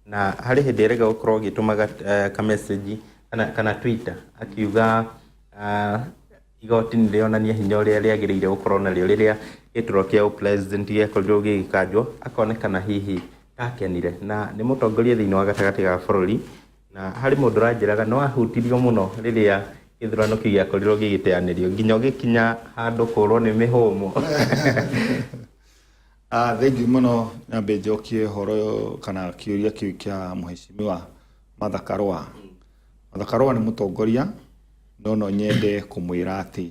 Na harĩ hĩndĩ erĩga gũkorwo agĩtũmaga ka message kana Twitter akiuga igoti nĩ rĩonania hinya ũrĩa rĩagĩrĩire gũkorwo narĩo rĩrĩa gĩturwa kĩa ũpresident gĩakorirwo gĩgĩkanjwo, akonekana hihi takenire na nĩ mũtongoria thĩinĩ wa gatagatĩ ga bũrũri. Na harĩ mũndũ ũranjĩraga nĩ wahutirio mũno rĩrĩa gĩthurano kĩu gĩakorirwo gĩgĩteanĩrio nginya ũgĩkinya handũ kũrwo nĩ mĩhũmũ. Thengiũ mũno. Nyambe njokie ũhoro kana kĩũria kĩu kĩa Mheshimiwa Martha Karũa. Martha Karũa nĩ mũtongoria, no no nyende kũmwĩra atĩ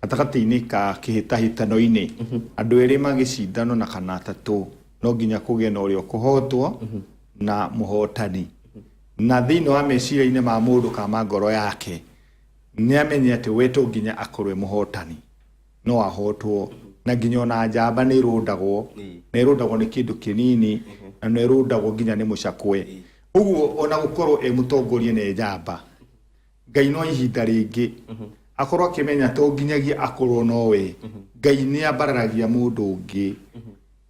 gatagatĩ-inĩ ka kĩhĩtahĩtano-inĩ, andũ erĩ magĩcindano na kana atatũ, no nginya kũgĩe na ũrĩa ũkũhotwo na mũhotani. Na thĩinĩ wa meciria-inĩ ma mũndũ kana ma ngoro yake, nĩ amenye atĩ we to nginya akorwo e mũhotani, no ahotwo. Na nginya ona njamba nĩ ĩrũndagwo, na ĩrũndagwo nĩ kĩndũ kĩnini, na no ĩrũndagwo nginya nĩ mũcakwe. Ũguo ona gũkorwo e mũtongoria na e njamba, Ngai no ihinda rĩngĩ akorwo akĩmenya to nginyagia akorwo nowe, Ngai nĩ ambararagia mũndũ ũngĩ.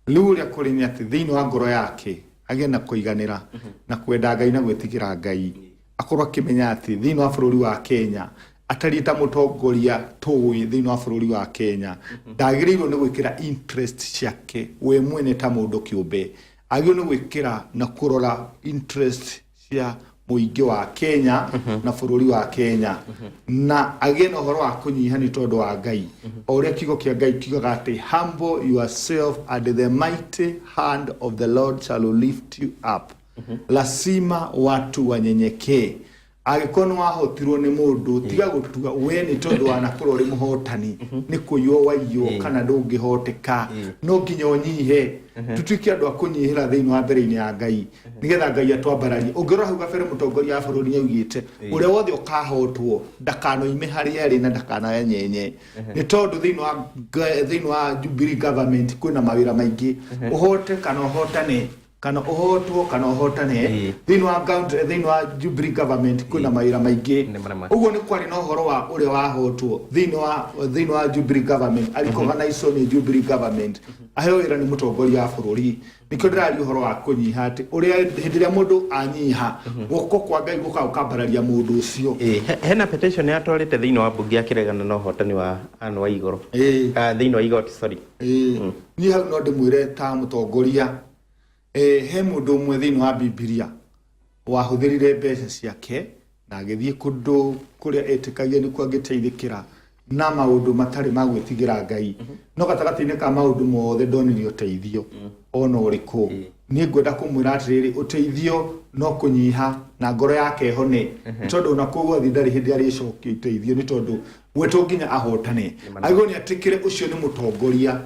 Rĩu ũrĩa kũrĩ nĩ atĩ thĩinĩ wa ngoro yake agĩe na kũiganĩra na kwenda Ngai na gwĩtigĩra Ngai, akorwo akĩmenya atĩ thĩinĩ wa bũrũri wa Kenya atariĩ ta mũtongoria tũĩ thĩinĩ wa bũrũri wa Kenya, ndagĩrĩirwo nĩ gwĩkĩra interest ciake we mwene ta mũndũ kĩũmbe, agĩrĩirwo nĩ gwĩkĩra na kũrora interest cia mũingĩ wa Kenya na bũrũri wa Kenya, na agĩe na ũhoro wa kũnyiha nĩ tondũ wa Ngai, o ũrĩa kiugo kĩa Ngai kiugaga atĩ, "Humble yourself and the mighty hand of the Lord shall lift you up." Lazima watu wanyenyekee. Angĩkorwo nĩ wahotirwo nĩ mũndũ, tiga gũtua we nĩ tondũ wanakorwo ũrĩ mũhotani nĩ kũiywo waiywo kana ndũngĩhoteka. No nginya ũnyihe, tutuĩke andũ a kũnyihĩra thĩinĩ wa mbere-inĩ ya Ngai, nĩgetha Ngai atwambararie. Ũngĩrora hau gabere, mũtongoria wa bũrũri nĩ augĩte ũrĩa wothe ũkahotwo ndakanoime harĩa arĩ na ndakanaenyenye, nĩ tondũ thĩinĩ wa Jubilee government kwĩna mawĩra maingĩ, ũhote kana ũhotane kana ũhotwo kana ũhotane. Thĩinĩ wa Jubilee government kwĩna mawĩra maingĩ. Nĩ marĩa Ũguo nĩ kwarĩ na ũhoro wa ũrĩa wahotwo thĩinĩ wa Jubilee government arĩkoganaico nĩ Jubilee government, aheo wĩra nĩ mũtongoria wa bũrũri. Nĩkĩo ndĩraria ũhoro wa kũnyiha, atĩ ũrĩa hĩndĩ ĩrĩa mũndũ anyiha, guoko kwa Ngai gũkaga gũkambararia mũndũ ũcio. Hena petition yatwarĩte thĩinĩ wa mbunge akĩregana na ũhotani wa Anne Waigũrũ. Thĩinĩ wa igoti, sorry. Ĩĩ, niĩ hau no ndĩmwĩre ta mũtongoria, he mũndũ ũmwe thĩinĩ wa Bibilia wahũthĩrire mbeca ciake na agĩthiĩ kũndũ kũrĩa etĩkagia nĩkuo angĩteithĩkĩra na maũndũ matarĩ ma gwĩtigĩra Ngai, no gatagatĩ-inĩ ka maũndũ mothe ndonire ũteithio ona ũrĩkũ. Niĩ ngwenda kũmwĩra atĩrĩrĩ, ũteithio no kũnyiha na ngoro yake ĩhone, nĩ tondũ ona kũu athiĩ ndarĩ hĩndĩ arĩcokia ũteithio, nĩ tondũ we to nginya ahotane. Agĩrĩirwo nĩ atĩkĩre ũcio nĩ mũtongoria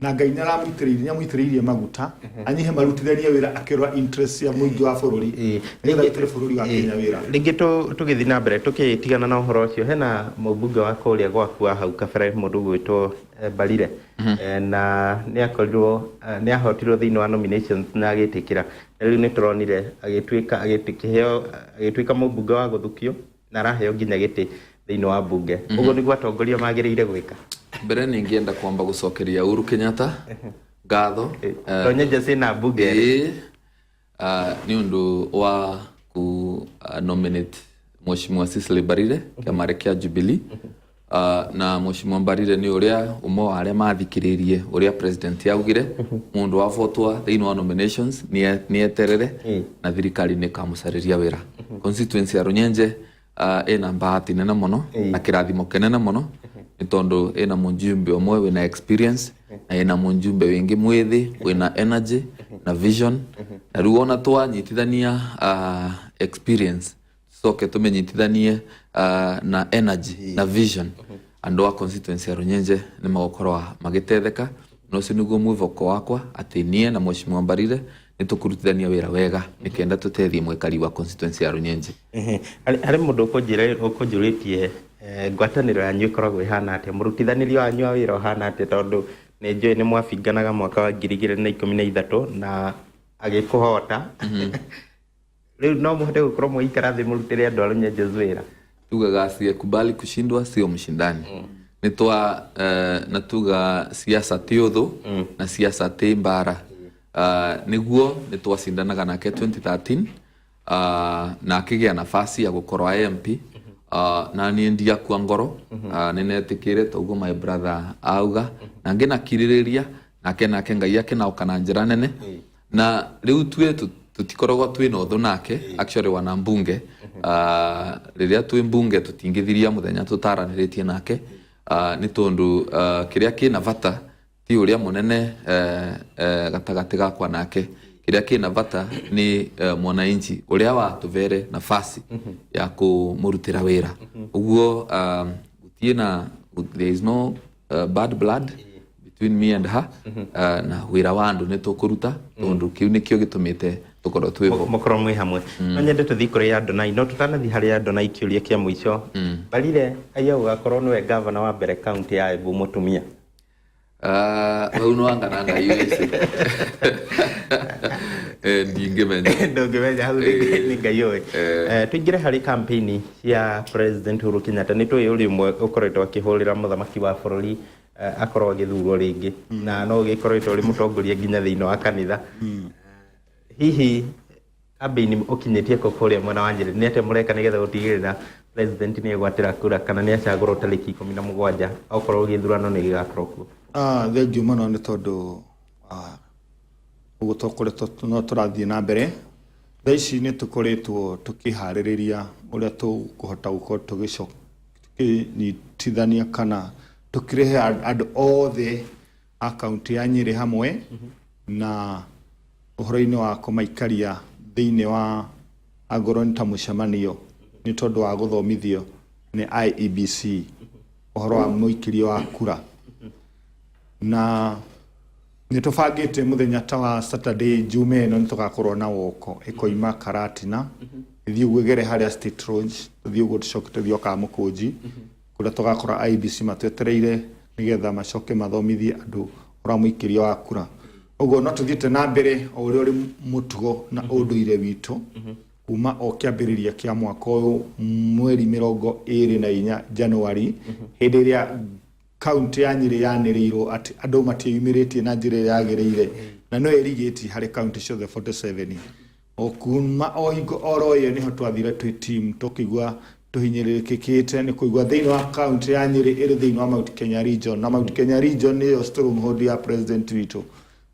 na Ngai nĩ aramũitĩrĩirie, nĩ amũitĩrĩirie maguta, anyihe marutithanie wĩra akĩrora interest cia mũingĩ wa bũrũri, nĩgetha arutĩre bũrũri wa Kenya wĩra. Rĩngĩ tũgĩthiĩ na mbere tũkĩtigana na ũhoro ũcio, hena mũmbunge wa kũrĩa gwaku wa hau kabere, mũndũ ũgwĩtwo Mbarire. Na nĩ akorirwo nĩ ahotirwo thĩinĩ wa nominations na agĩtĩkĩra, na rĩu nĩ tũronire agĩtuĩka agĩkĩheo agĩtuĩka mũmbunge wa gũthukio na araheo nginya gĩtĩ thĩinĩ wa mbunge. Ũguo nĩguo atongoria magĩrĩire gwĩka? Mbere ningĩenda kwamba gũcokeria Uhuru Kenyatta ngatho. Tonyenje ciĩna mbunge erĩ. Ĩĩ, nĩ ũndũ wa ku nominate Mheshimiwa Cecily Mbarire kĩama kĩa Jubilee. Na Mheshimiwa Mbarire nĩ ũrĩa ũmwe wa arĩa mathikĩrĩirie ũrĩa president augire, mũndũ wabotwa thĩinĩ wa nominations nĩ eterere na thirikari nĩ ĩkamũcarĩria wĩra. Constituency ya Runyenje ĩna bahati nene mũno na kĩrathimo kĩnene mũno, nĩ tondũ ĩna mũjumbe ũmwe wĩna experience na ĩna mũjumbe wĩngĩ mwĩthĩ wĩna energy na vision. Na rĩu ona twanyitithania experience, tucoke tũmĩnyitithanie na energy na vision, andũ a constituency ya Runyenje nĩ magũkorwo magĩtetheka. Na ũcio nĩguo mwĩvoko wakwa, atĩ niĩ na Mheshimiwa Mbarire nĩ tũkũrutithania wĩra wega nĩkenda tũteithie mwĩkari wa constituency ya Runyenje. Ehe. Harĩ mũndũ ũkũnjĩra ũkũnjũrĩtie, ngwatanĩro yanyu ĩkoragwo ĩhana atĩa, mũrutithanĩrio wanyu wa wĩra ũhana atĩa, tondũ nĩ njũĩ nĩ mwabinganaga mwaka wa 2013 na agĩkũhota. Rĩu no mũhote gũkorwo mũgĩikara thĩ mũrutĩre andũ a Runyenjes wĩra? Tugaga asiyekubali kushindwa sio mshindani. Nĩ twa na tuga siasa ti ũthũ na siasa ti mbara. Niguo nĩ twacindanaga nake 2013, na akĩgĩa nafasi ya gũkorwo a MP, na niĩ ndiakua ngoro. Nĩ netikire toguo my brother auga, na ngĩnakirĩrĩria nake, nake Ngai akĩnaũka na njĩra nene, na rĩu tuĩ tũtikoragwo twĩna ũthũ nake. Actually, wana mbunge, rĩrĩa twĩ mbunge tũtingĩthiria mũthenya tũtaranĩrĩtie nake, nĩ tondũ kĩrĩa kĩna bata ti ũrĩa mũnene gatagatĩ gakwa nake. Kĩrĩa kĩna bata nĩ mwananchi ũrĩa watũvere nafasi ya kũmũrutĩra wĩra. Ũguo gũtirĩ na, there is no bad blood between me and her, na wĩra wa andũ nĩ tũkũruta, tondũ kĩu nĩkĩo gĩtũmĩte tũkorwo twĩ ho. Mũkorwo mwĩ hamwe. No nyende tũthiĩ kũrĩ Adonai, no tũtanathiĩ harĩ Adonai, kĩũria kĩa mũico. Mbarire aiya gũgakorwo nĩwe gavana wa mbere kaunti ya Embu mũtumia. Hau no anga na Ngai wĩci. Ndingĩmenya. Ndũngĩmenya hau, nĩ Ngai ũĩ. Tũingĩre harĩ campaign cia President Uhuru Kenyatta. Nĩ tũĩ ũrĩ ũmwe ũkoretwo akĩhũrĩra mũthamaki wa bũrũri akorwo agĩthurwo rĩngĩ, na no ũgĩkoretwo ũrĩ mũtongoria nginya thĩinĩ wa kanitha. Hihi campaign ũkinyĩtie kũ kũrĩa mwena wa Nyĩrĩ? Nĩ atĩa mũreka nĩgetha gũtigĩrĩra president nĩ egwatĩra kura kana nĩ acagũrwo tarĩki 17, okorwo gĩthurano nĩ gĩgakorwo kuo? Thengiũ mũno nĩ tondũ ũguo tũkoretwo no tũrathiĩ na mbere. Thaa ici nĩ tũkoretwo tũkĩharĩrĩria ũrĩa tũkũhota gũkorwo tũkĩnyitithania kana tũkĩrehe andũ othe a kaunti ya Nyĩrĩ hamwe na ũhoro-inĩ wa kũmaikaria thĩinĩ wa angorwo nĩ ta mũcemanio, nĩ tondũ wa gũthomithio nĩ IEBC ũhoro wa mũikĩria wa kura. Na nĩ tũbangĩte mũthenya ta wa Saturday, Jumaa ĩno, nĩ tũgakorwo na woko ĩkoima Karatina, ĩthiĩ ũguo ĩgere harĩa State Lodge, tũthiĩ ũguo, tũcoke tũthiĩ o Kamũkũnji, kũrĩa tũgakora IEBC matwetereire nĩgetha macoke mathomithie andũ ũhoro wa mũikĩria wa kura. Ũguo no tũthiĩte na mbere o ũrĩa ũrĩ mũtugo na ũndũire witũ kuma o kĩambĩrĩria kĩa mwaka ũyũ, mweri 24 Januari, hĩndĩ ĩrĩa kaunti ya Nyĩrĩ yanĩrĩirwo atĩ andũ matiĩyumĩrĩtie na njĩra ĩrĩa yagĩrĩire, na no ĩrigĩtie harĩ kaunti ciothe 47. O kuma o hingo oro ĩyo nĩho twathire twĩ team, tũkĩigua tũhinyĩrĩrĩkĩte nĩ kũigua thĩinĩ wa kaunti ya Nyĩrĩ ĩrĩ thĩinĩ wa Mount Kenya region, na Mount Kenya region nĩyo stronghold ya president witũ,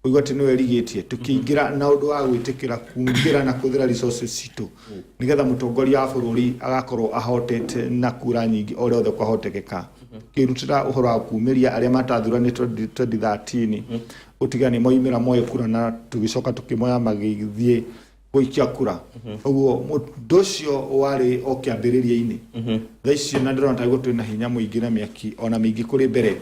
kũigua atĩ nĩwe ĩrigĩtie, tũkĩingĩra na ũndũ wa gwĩtĩkĩra kũingĩra na kũhũthĩra resources citũ nĩgetha mũtongoria wa bũrũri agakorwo ahotete na kura nyingĩ o ũrĩa othe kwahotekeka, kĩrutĩra ũhoro wa kumĩria arĩa matathuranĩtwo 2013 gũtiga nĩ moimĩra moe kura, na tũgĩcoka tũkĩmoya magĩthiĩ gũikia kura. Ũguo mũndũ ũcio warĩ o kĩambĩrĩria-inĩ. Thaa ici na ndĩrona tarĩguo twĩna hinya mũingĩ na mĩaki ona mĩingĩ kũrĩ mbere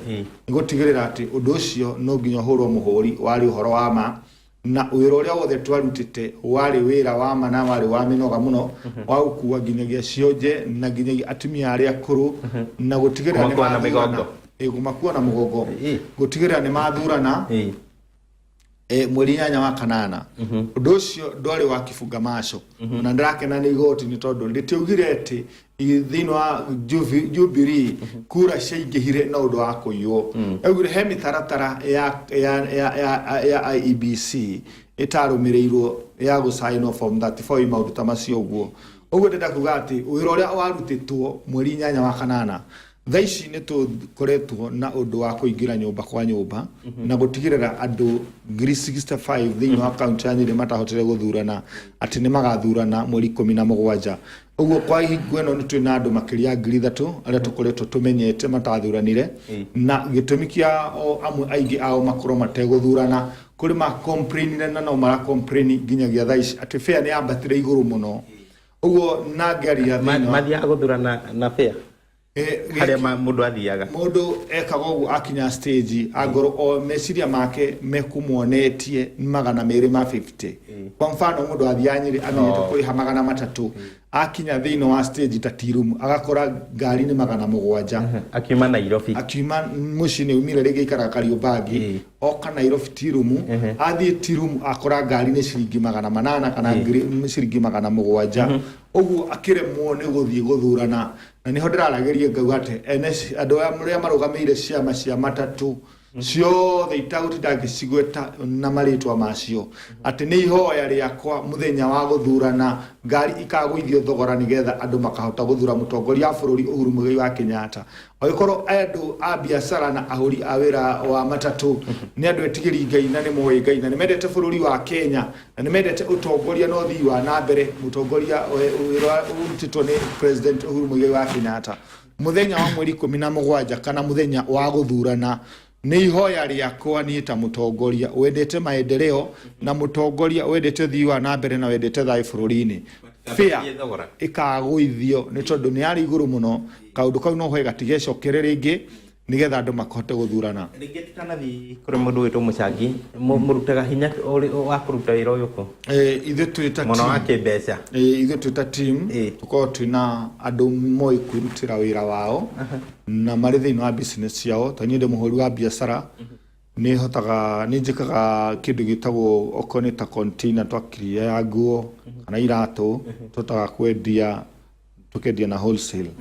nĩ gũtigĩrĩra atĩ ũndũ ũcio no nginya ũhũrwo mũhũri warĩ ũhoro wa ma, na wĩra ũrĩa wothe twarutĩte warĩ wĩra wa ma na warĩ wa mĩnoga mũno wa gũkua nginyagia cionje na nginyagia atumia arĩa akũrũ na gũtigĩrĩra nĩ Kũmakua na mathurana. mĩgongo. Ĩ, kũmakua na mũgongo, gũtigĩrĩra nĩ mathurana mweri 8 wa kanana. Ũndũ ũcio ndwarĩ wa kibunga maco, na ndĩrakena nĩ igoti nĩ tondũ rĩtiaugire atĩ thĩinĩ wa Jubilee kura ciaingĩhire na ũndũ wa kũiywo. Yaugire he mĩtaratara ya IEBC ĩtarũmĩrĩirwo ya gũcainwo form 34, maũndũ ta macio. Ũguo ũguo ndĩrenda kuga atĩ wĩra ũrĩa warutĩtwo mweri 8 wa kanana, thaa ici nĩ tũkoretwo na ũndũ wa kũingĩra nyũmba kwa nyũmba na gũtigĩrĩra andũ 65,000 thĩinĩ wa kaunti ya Nyĩrĩ matahotire gũthurana atĩ nĩ magathurana mweri 17. Ũguo kwa hingo ĩno nĩ twĩna andũ makĩria ya 3,000 arĩa tũkoretwo tũmenyete matathuranire, na gĩtũmi kĩa o amwe aingĩ ao makorwo mategũthurana, kũrĩ ma complainire na no mara complain nginyagia thaa ici atĩ fare nĩ yambatire igũrũ mũno. Ũguo na ngĩaria thĩinĩ wa Mathiaga gũthurana na fare harĩa mũndũ athiaga? Mũndũ ekaga ũguo, akinya stage angorwo o meciria make mekũmuonetie 250, kwa mfano mũndũ athiaga Nyĩrĩ amenyete kũrĩha 300, akinya thĩinĩ wa stage ta Tirumu agakora ngari nĩ 700. Akiuma Nairobi. Akiuma mũciĩ nĩ umire rĩngĩ aikaraga Kariobangi, oka Nairobi Tirumu, athiĩ Tirumu akora ngari nĩ ciringi 800 kana ciringi 700. Ũguo akĩremwo nĩ gũthiĩ gũthurana, na nĩho ndĩraragĩria ngauga atĩ ene andũ arĩa marũgamĩire ciama cia matatũ. Ciothe itagũtinda ngĩcigweta na marĩtwa macio, atĩ nĩ ihoya rĩakwa mũthenya wa gũthurana ngari ikagũithio thogora nĩgetha andũ makahota gũthura mũtongoria wa bũrũri Uhuru Muigai wa Kenyatta. Angĩkorwo andũ a biacara na ahũri a wĩra wa matatũ nĩ andũ etigĩri Ngai na nĩ moĩ Ngai na nĩ mendete bũrũri wa Kenya na nĩ mendete ũtongoria na ũthii wa na mbere, mũtongoria wĩra ũrutĩtwo nĩ President Uhuru Muigai wa Kenyatta, mũthenya wa mweri 17 kana mũthenya wa gũthurana, nĩ ihoya rĩakwa niĩ ta mũtongoria wendete maendeleo na mũtongoria wendete ũthii wa na mbere na wendete thayũ bũrũri-inĩ, fare thogora ĩkagũithio nĩ tondũ nĩ yarĩ igũrũ mũno. Kaũndũ kau no hoe gatigecokere rĩngĩ nĩgetha andũ makote gũthurana. Rĩngĩ tutanathiĩ kũrĩ mũndũ wĩtwo mũcangi, mũrutaga hinya wa kũruta wĩra ũyũ kũ? Ithuĩ twĩ ta mũno wa team, kĩmbeca. Ithuĩ twĩ ta team tũkoragwo twĩna andũ moĩ kwĩrutĩra wĩra wao na marĩ thĩinĩ wa business ciao. Ta niĩ ndĩ mũhũri wa biacara, nĩ hotaga, nĩ njĩkaga kĩndũ gĩtagwo okorwo nĩ ta container twakiria ya nguo kana iratũ, tũhotaga kwendia, tũkendia na wholesale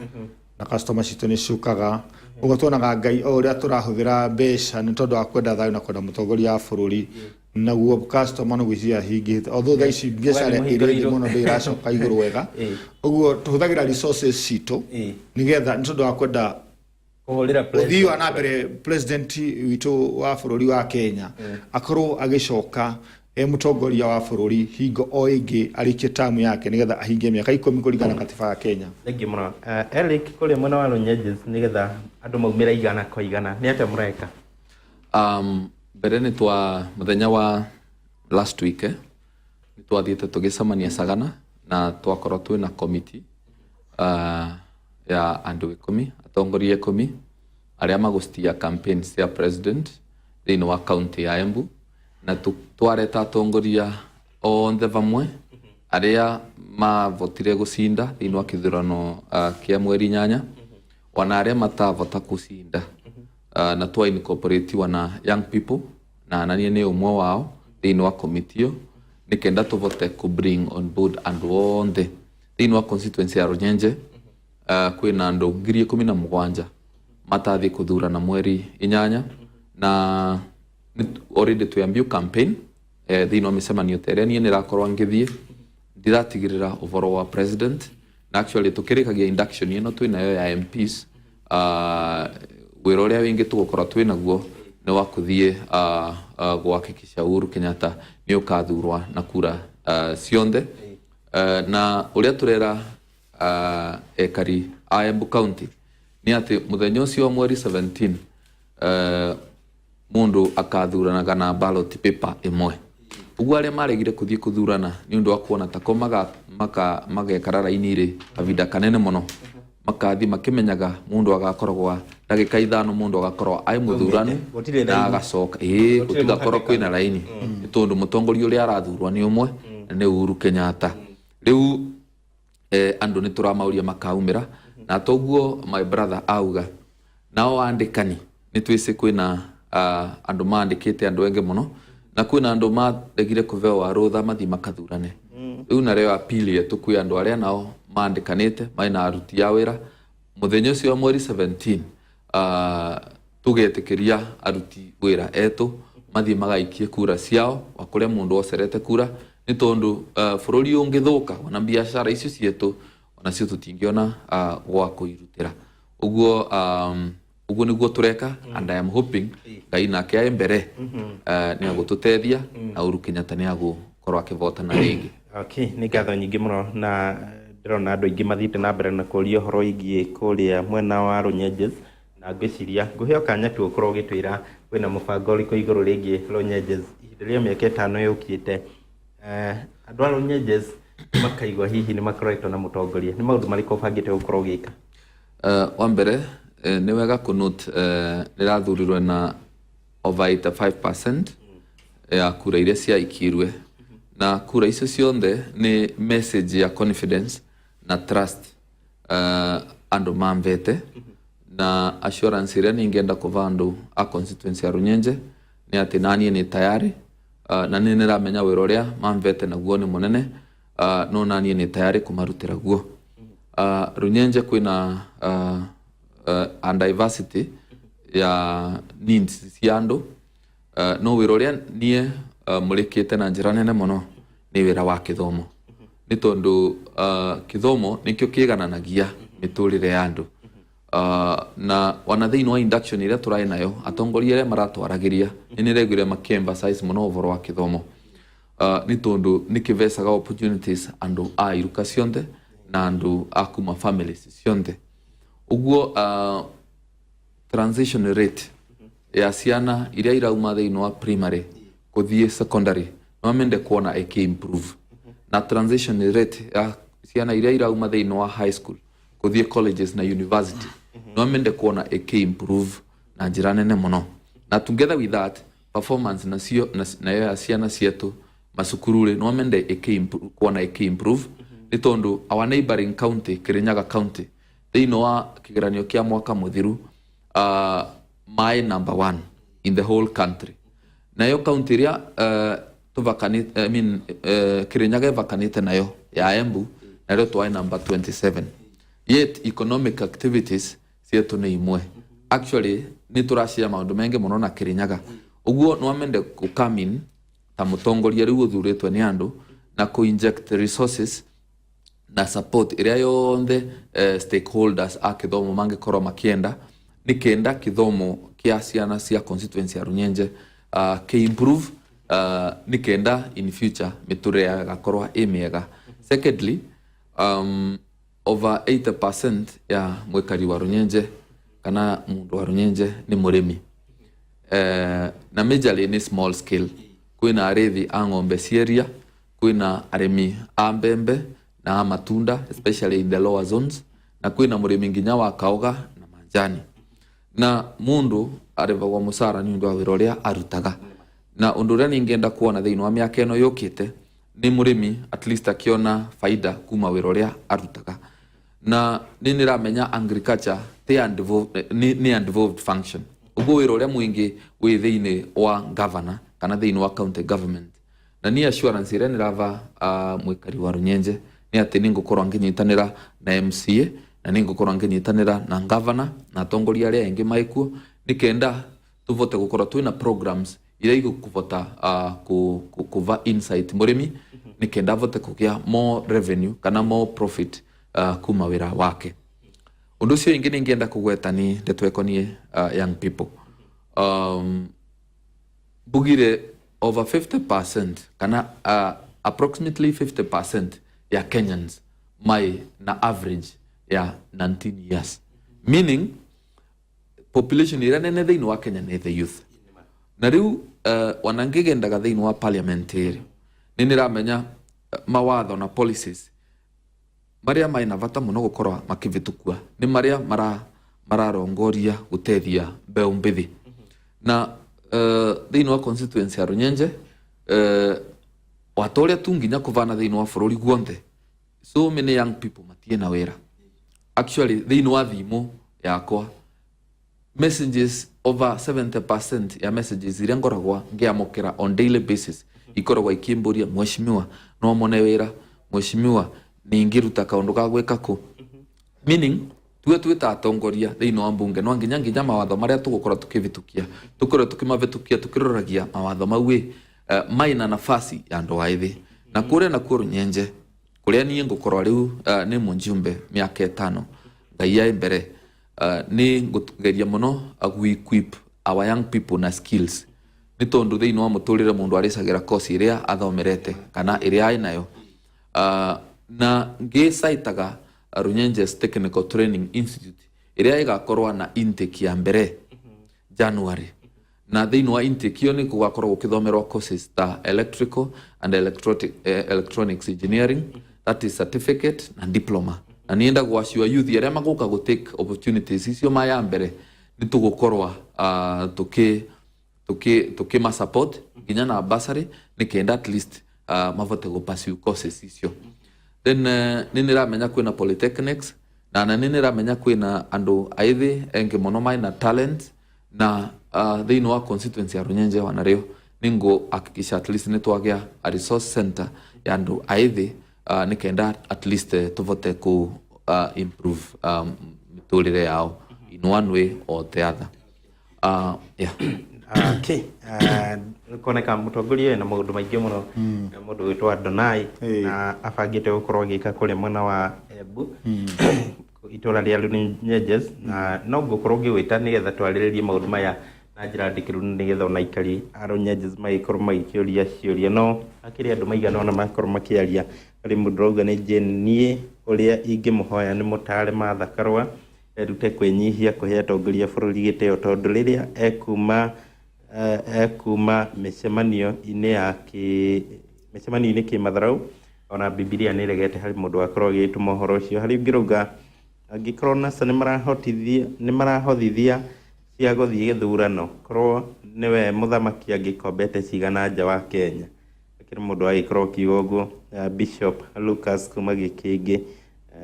na customer citũ nĩ ciũkaga. Ũguo tuonaga Ngai o ũrĩa tũrahũthĩra mbeca nĩ tondũ wa kwenda thayũ na kwenda mũtongoria wa bũrũri, naguo customer no gwĩciria hingĩte, although thaa ici biacara ĩrĩ thĩ mũno, ndĩracoka igũrũ wega. Ũguo tũhũthagĩra resources citũ nĩgetha nĩ tondũ wa kwenda kũhũrĩra ũthii wa na mbere president witũ wa bũrũri wa Kenya akorwo agĩcoka e mũtongoria wa bũrũri hingo o ĩngĩ arĩkie tamu yake nĩgetha ahingie mĩaka 10 kũringana na katiba ya Kenya. Thengiũ mũno. Eric, kũrĩa mwena wa Runyenjes, nĩgetha andũ maumĩre igana kwa igana, nĩ atĩa mũreka? Mbere nĩ twa mũthenya wa last week, nĩ twathiĩte tũgĩcemania Sagana na twakorwo twĩna committee ya andũ 10, atongoria 10 arĩa magũstia campaign cia president thĩinĩ wa county ya Embu, na twareta atongoria othe vamwe arĩa mavotire gũcinda thĩinĩ wa kĩthurano kĩa mweri 8 ona arĩa matavota gũcinda, na twa incorporate na young people, na naniĩ nĩ ũmwe wao thĩinĩ wa committee ĩyo, nĩ kenda tũvote kũ bring on board andũ othe thĩinĩ wa constituency ya Runyenje. Kwĩna andũ 17,000 matathiĩ kũthurana mweri 8, na already twĩambio campaign thĩinĩ wa mĩcemanio ta ĩrĩa niĩ nĩrakorwo ngĩthiĩ ndĩratigĩrĩra ũhoro wa president. Na actually tũkĩrĩkagia induction ĩno twĩnayo ya MPs, wĩra ũrĩa wĩngĩ tũgũkorwo twĩ naguo nĩ wa kũthiĩ gwakikisha Uhuru Kenyatta nĩ ũkathurwa na kura cionthe. Na ũrĩa tũrera ekari a Embu County nĩ atĩ mũthenya ũcio wa mweri 17, mũndũ akathuranaga na ballot paper ĩmwe. Ũguo arĩa maregire kũthiĩ kũthurana nĩ ũndũ wa kuona tako magekara raini rĩ kavinda kanene mũno, makathiĩ makĩmenyaga mũndũ agakoragwo ndagĩka 5 mũndũ agakorwo ai mũthuranu Gũtirĩ na raini. Agacoka ĩĩ Gũtirĩ gũtigakorwo mũhatĩkano. Kwĩna raini nĩ tondũ mũtongoria ũrĩa arathurwa nĩ ũmwe na nĩ Uhuru Kenyatta. Rĩu andũ nĩ tũramauria makaumĩra, na toguo my brother auga nao andĩkani nĩ twĩcĩ kwĩna andũ mandĩkĩte andũ engĩ mũno, na kwĩna andũ maregire kũbeo rũtha mathiĩ makathurane. Rĩu narĩo appeal yetu kwĩ andũ arĩa nao mandĩkanĩte marĩ na aruti a wĩra, mũthenya ũcio wa mweri 17, tũgetĩkĩria aruti wĩra etũ mathiĩ magaikie kura ciao wa kũrĩa mũndũ ocerete kura, nĩ tondũ bũrũri ũngĩthũka ona biacara icio cietũ onacio tũtingĩona gwa kũirutĩra. Ũguo ũguo nĩguo tũreka, and I am hoping Ngai nake aĩ mbere nĩ agũtũteithia na Uhuru Kenyatta nĩ agũkorwo akĩvotana rĩngĩ. Okay, nĩ ngatho nyingĩ mũno, na ndĩrona andũ aingĩ mathiĩte na mbere na kũria ũhoro wĩgiĩ kũrĩa mwena wa Runyenjes, na ngwĩciria ngũheo kanya tu ũkorwo ũgĩtwĩra kwĩna mũbango ũrĩkũ igũrũ rĩgiĩ Runyenjes ihinda rĩa mĩaka 5 yũkĩte. Andũ a Runyenjes makaigua hihi nĩ makoretwo na mũtongoria, nĩ maũndũ marĩkũ ũbangĩte gũkorwo ũgĩka? Wa mbere, nĩ wega kũ note nĩrathurirwe na over 85% ya kura iria ciaikirwe, na kura icio cionthe nĩ message ya confidence na trust andũ mamvete, na assurance ĩrĩa ningĩenda kũva andũ a constituency ya Runyenje nĩ atĩ naniĩ nĩ tayari, na nĩ nĩramenya wĩra ũrĩa mamvete naguo nĩ mũnene, no naniĩ nĩ tayari kũmarutĩra guo. Runyenje kwĩna and diversity. Ya needs cia andũ. No wĩra ũrĩa niĩ mũrĩkĩte na njĩra nene mũno nĩ wĩra wa kĩthomo, nĩ tondũ kĩthomo nĩkĩo kĩgananagia mĩtũrĩre ya andũ. Na ona thĩinĩ wa induction ĩrĩa tũraĩ nayo, atongoria arĩa maratwaragĩria nĩ nĩregire makĩ-emphasize mũno ũhoro wa kĩthomo, nĩ tondũ nĩ kĩvecaga opportunities andũ a iruka cionthe na andũ a kuma families cionthe. Ũguo transition rate ya ciana iria irauma thĩinĩ wa primary gũthiĩ secondary no mende kuona ĩkĩ improve, na transition rate ya ciana iria irauma thĩinĩ wa high school gũthiĩ colleges na university no mende kuona ĩkĩ improve na njĩra nene mũno. Na together with that, performance nacio nayo ya ciana cietu macukuru-rĩ no mende kuona ĩkĩ improve, nĩ tondũ our neighboring county, Kirinyaga County, thĩinĩ wa kĩgeranio kĩa mwaka mũthiru maĩ number one in the whole country. Nayo county ĩrĩa tũvakanĩte, I mean, Kirinyaga ĩvakanĩte nayo ya Embu, narĩo twaĩ number 27, yet economic activities cietu nĩ imwe. Actually nĩ tũracia maũndũ maingĩ mũno na Kirinyaga. Ũguo no amende kũ come in ta mũtongoria rĩu ũthurĩtwo nĩ andũ na kũ inject resources na support ĩrĩa yonthe stakeholders a kĩthomo mangĩkorwo makĩenda, nĩ kenda kĩthomo kĩa ciana cia constituency ya Runyenje kĩ improve, nĩ kenda in future mĩtũrĩre yao ĩgakorwo ĩ mĩega. Secondly, over 80% ya mwĩkari wa Runyenje kana mũndũ wa Runyenje nĩ mũrĩmi, na majorly nĩ small scale. Kwĩna arĩthi a ng'ombe cieria, kwĩna arĩmi a mbembe na a matunda, especially in the lower zones, na kwĩna mũrĩmi nginya wa kaũga na manjani. Na mundu arĩvagwo mũcara nĩ ũndũ wa wĩra ũrĩa arutaga. Na ũndũ ũrĩa ningĩenda kuona thĩinĩ wa mĩaka ĩno yũkĩte nĩ mũrĩmi at least akiona faida kuma wĩra ũrĩa arutaga. Na nĩ nĩramenya agriculture ti nĩ undevolved function, ũguo wĩra ũrĩa mũingĩ wĩ thĩinĩ wa governor kana thĩinĩ wa county government. Na niĩ assurance ĩrĩa nĩrava mwĩkari wa Runyenje nĩ atĩ nĩ ngũkorwo ngĩnyitanĩra na MCA, na nĩ ngũkorwo ngĩnyitanĩra na governor na atongoria arĩa angĩ maĩkuo, nĩ kenda tũvote gũkorwo twĩna programs iria igũkũvota kuva insight mũrĩmi, nĩ kenda avote kũgĩa more revenue kana more profit kuma wĩra wake. Ũndũ ũcio ingĩ nĩngĩenda kũgweta nĩ ndeto ĩkoniĩ young people. Mbugire over 50% kana approximately 50% ya Kenyans mai na average ya 19 years, meaning population ĩrĩa nene thĩinĩ wa Kenya nĩ the youth. Na rĩu ona ngĩgendaga thĩinĩ wa parliament ĩrĩ, nĩ nĩramenya mawatho na policies marĩa maina bata mũno gũkorwo makĩvĩtũkua nĩ marĩa mararongoria gũteithia mbeũ mbĩthĩ. Na thĩinĩ wa constituency ya Runyenje, wata ũrĩa tu nginya kũvana thĩinĩ wa bũrũri guonthe, so many young people matirĩ na wĩra. Actually thĩinĩ wa thimũ yakwa, messages, over 70% ya messages iria ngoragwa ngiamũkĩra on daily basis ikoragwa ikĩmbũria, "Mheshimiwa, no mone wĩra? Mheshimiwa, ningĩruta kaũndũ ga gwĩka kũ?" Meaning tuwe twĩta atongoria thĩinĩ wa mbunge no nginya mawatho marĩa tũgũkorwo tũkĩvĩtũkia tũkorwo tũkĩmavĩtũkia tũkĩroragia mawatho mau ĩ maina nafasi ya andũ a ethĩ. Na kũrĩa nakuo Runyenje kũrĩa niĩ ngũkorwo rĩu nĩ mũnjumbe mĩaka 5 Ngai aĩ mbere, nĩ ngũgeria mũno gu equip our young people na skills, nĩ tondũ thĩinĩ wa mũtũrĩre mũndũ arĩcagĩra kosi ĩrĩa athomerete kana ĩrĩa aĩ nayo. Na ngĩcaitaga Runyenjes Technical Training Institute ĩrĩa ĩgakorwo na intake ya mbere January. Na thĩinĩ wa intake ĩyo nĩ gũgakorwo gũkĩthomerwo courses ta electrical and electronics engineering, that is certificate na diploma. Na nienda gwaciwa youth arĩa magũka gũ take opportunities icio maya mbere, nĩ tũgũkorwo tũkĩ support nginya na bursary, nĩ kenda at least mavote gũ pursue courses icio. Then nĩ nĩramenya kwĩna polytechnics, na nĩ nĩramenya kwĩna andũ aithĩ engĩ mũno maina talent. Na thĩinĩ wa constituency ya Runyenje wanarĩo nĩ ngũ hakikisha at least nĩ twagĩa a resource center ya andũ aithĩ, nĩ kenda at least tũvote kũ improve mĩtũrĩre yao in one way or the other. Yeah. Okay. Koneka mũtongoria wĩna maũndũ maingĩ mũno, mũndũ gwĩtwo Adonai, na abangĩte gũkorwo agĩka kũrĩa mwena wa Embu, itũra rĩa Runyenjes, na no ngũkorwo ngĩgwĩta nĩgetha twarĩrĩrie maũndũ maya na njĩra ndikĩru, nĩgetha ona aikari a Runyenjes magĩkorwo magĩkĩũria ciũria. No hakĩrĩ andũ maigana ũna makorwo makĩaria. Harĩ mũndũ ũrauga nĩ Jane, niĩ ũrĩa ingĩmũhoya nĩ mũtare Martha Karua erute kwĩnyihia, kũhe atongoria a bũrũri gĩtĩo, tondũ rĩrĩa ekuma mĩcemanio-inĩ ya kĩ mĩcemanio-inĩ kĩmatharau, ona Bibilia nĩ ĩregete. Harĩ mũndũ wakorwo agĩtũma ũhoro ũcio. Harĩ ũngĩ rauga angĩkorwo NASA nĩ marahothithia cia gũthiĩ gĩthurano, korwo nĩwe mũthamaki angĩkombete cigana nja wa Kenya. Hakĩrĩ mũndũ agĩkorwo akiuga ũguo, Bishop Lucas kuma Gĩkĩngĩ.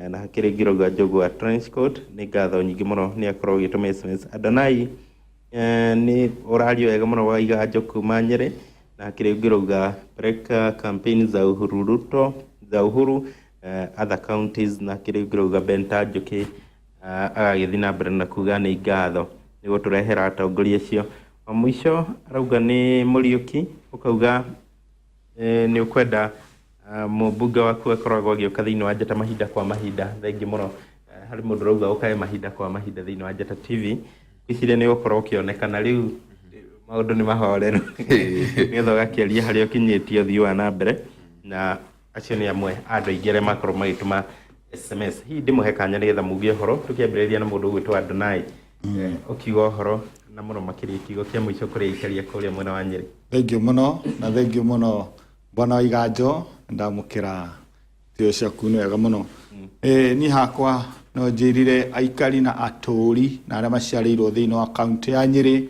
Na hakĩrĩ ngĩrauga Njogu wa Trenchcoat, nĩ ngatho nyingĩ mũno nĩ akorwo agĩtũma SMS. Adonai, nĩ ũraria wega mũno, wa Iganjo kuma Nyĩrĩ. Na hakĩrĩ ũngĩ ũrauga peleka campaign za Uhuru Ruto za Uhuru other counties. Na hakĩrĩ ũngĩ ũrauga Benta Njũkĩ, agagĩthiĩ na mbere na kuga nĩ ngatho nĩ gũtũrehera atongoria acio. Wa mũico arauga nĩ Mũriũki, ũkauga nĩ ũkwenda mũmbunge waku akoragwo agĩũka thĩinĩ wa Njata mahinda kwa mahinda. Thengiũ mũno. Harĩ mũndũ ũrauga ũkae mahinda kwa mahinda thĩinĩ wa Njata TV. Ngwĩciria nĩ ũgũkorwo ũkĩonekana rĩu maũndũ nĩ mahoreru, nĩgetha ũgakĩaria harĩa ũkinyĩtie ũthii wa na mbere. Na acio nĩ amwe a andũ aingĩ arĩa makorwo magĩtũma SMS. Hihi ndĩmũhe kanya nĩgetha muge ũhoro, tũkĩambĩrĩria na mũndũ ũgwĩtwo Adonai. Ũkiuga ũhoro na mũno makĩria kiugo kĩa mũico kũrĩ aikari a kũrĩa mwena wa Nyĩrĩ. Thengiũ mũno, na thengiũ mũno bwana wa Iganjo, ndamũkĩra tio ciaku, nĩ wega mũno. Niĩ hakwa no njĩrire aikari na atũri na arĩa maciarĩirwo thĩinĩ wa kaunti ya Nyĩrĩ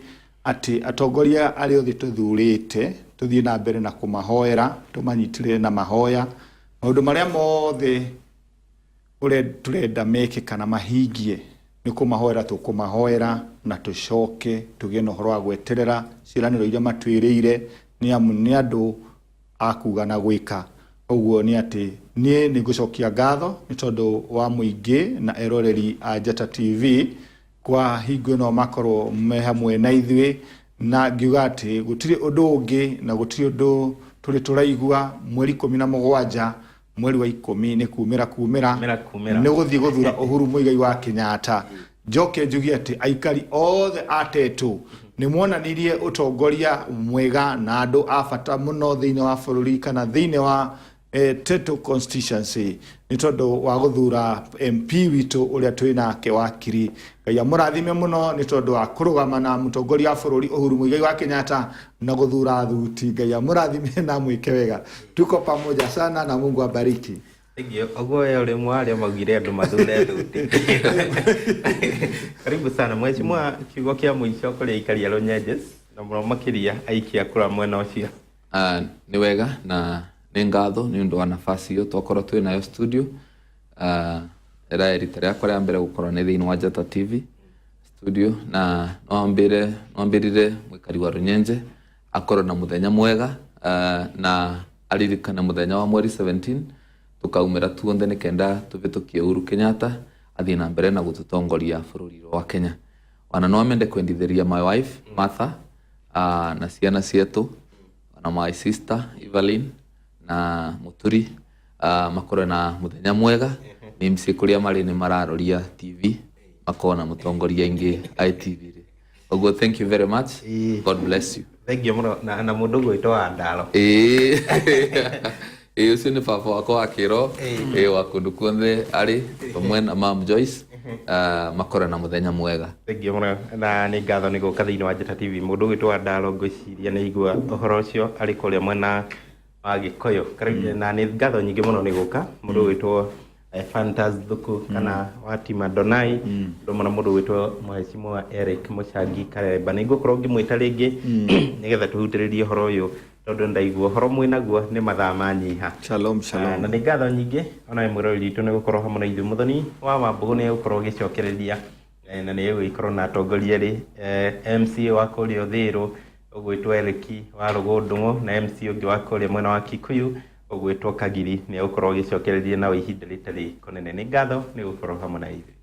atĩ atongoria arĩa othe tũthurĩte tũthiĩ na mbere na kũmahoera, tũmanyitĩrĩre na mahoya maũndũ marĩa mothe ũrĩa tũrenda meke kana mahingie. Nĩ kũmahoera tũkũmahoera, na tũcoke tũgĩe na ũhoro wa gweterera ciĩranĩro iria matwĩrĩire, nĩ amu nĩ andũ a kuga na gwĩka ũguo. Nĩ atĩ niĩ nĩ ngũcokia ngatho nĩ tondũ wa mũingĩ na eroreri a Njata TV kwa hingo ĩno makorwo me hamwe na ithuĩ, na ngiuga atĩ gũtirĩ ũndũ ũngĩ na gũtirĩ ũndũ tũrĩ tũraigua. Mweri 17 mweri wa 10 nĩ kumĩra kumĩra. Kumĩra, kumĩra. Nĩ gũthiĩ gũthura Uhuru Muigai wa Kenyatta. Njoke njuge atĩ aikari othe a Tetu nĩ muonanirie ũtongoria mwega na andũ a bata mũno thĩinĩ wa bũrũri kana thĩinĩ wa Tetu constituency nĩ tondũ wa gũthura MP witũ ũrĩa twĩ nake wakiri. Ngai amũrathime mũno nĩ tondũ wa kũrũgama na mũtongoria wa bũrũri Uhuru Muigai wa Kenyatta na gũthura thuti. Ngai amũrathime na amwĩke wega. Tuko pamoja sana na Mungu abariki. Thengiũ. Ũguo we ũrĩ ũmwe wa arĩa maugire andũ mathure thuti. Karibu sana mheshimiwa, kiugo kĩa mũico kũrĩ aikari a Runyenjes na mũno makĩria aikia kura mwena ũcio. Nĩ wega na nĩ ngatho nĩ ũndũ wa nafasi ĩyo twakorwo twĩ nayo studio. Ĩrarĩ rita rĩakwa rĩa mbere gũkorwo nĩ thĩinĩ wa Njata TV studio, na no wambĩrire mũikari wa Runyenje akorwo na mũthenya mwega, na aririkane mũthenya wa mweri 17 tukaumĩra tuonthe nĩ kenda tũvĩtũkie Uhuru Kenyatta athiĩ na mbere na gũtũtongoria bũrũri wa Kenya. Ona no amende kwendithĩria my wife Martha, na ciana cietu, na my sister Evelyn na Muturi, makorwo na muthenya mwega. Nĩ mciĩ kũrĩa marĩ nĩ mararoria TV makona mũtongoria ingĩ ITV rĩ. Ũguo thank you very much. God bless you. Thengiũ mũno na mũndũ ũgwĩtwo wa Ndaro. Ĩĩ, ũcio nĩ baba wakwa wa kĩro, ĩĩ, wa kũndũ kuothe arĩ pamwe na mam Joyce, makorwo na mũthenya mwega. Thengiũ mũno na nĩ ngatho nĩ gũka thĩinĩ wa Njata TV. Mũndũ ũgwĩtwo wa Ndaro, ngwĩciria nĩ aigua ũhoro ũcio arĩ kũrĩa mwena wa Gĩkũyũ. Karibu, na nĩ ngatho nyingĩ mũno nĩ gũka. Mũndũ ũgwĩtwo Fantas Thuku kana wa Tima Donai, ũndũ ũmwe na mũndũ ũgwĩtwo Mheshimiwa Eric Mũcangi Karemba, nĩ ngũkorwo ngĩmwĩta rĩngĩ nĩgetha tũhutĩrĩrie ũhoro ũyũ, tondũ ndaigua ũhoro mwĩnaguo nĩ mathaa manyiha. Shalom, shalom. Na nĩ ngatho nyingĩ ona we mwĩroreri witũ nĩ gũkorwo hamwe na ithuĩ. Mũthoni wa Wambũgũ nĩ egũkorwo agĩcokereria, na nĩ egũgĩkorwo na atongoria erĩ, MCA wa kũrĩa Ũthĩrũ ũgwĩtwo Eric wa Rũgũndũng'ũ na MC ũngĩ wa kũrĩa mwena wa Kikuyu ũgwĩtwo Kagiri. Nĩ egũkorwo agĩcokereria nao ihinda rĩtarĩ kũnene. Nĩ ngatho nĩ gũkorwo hamwe na ithuĩ.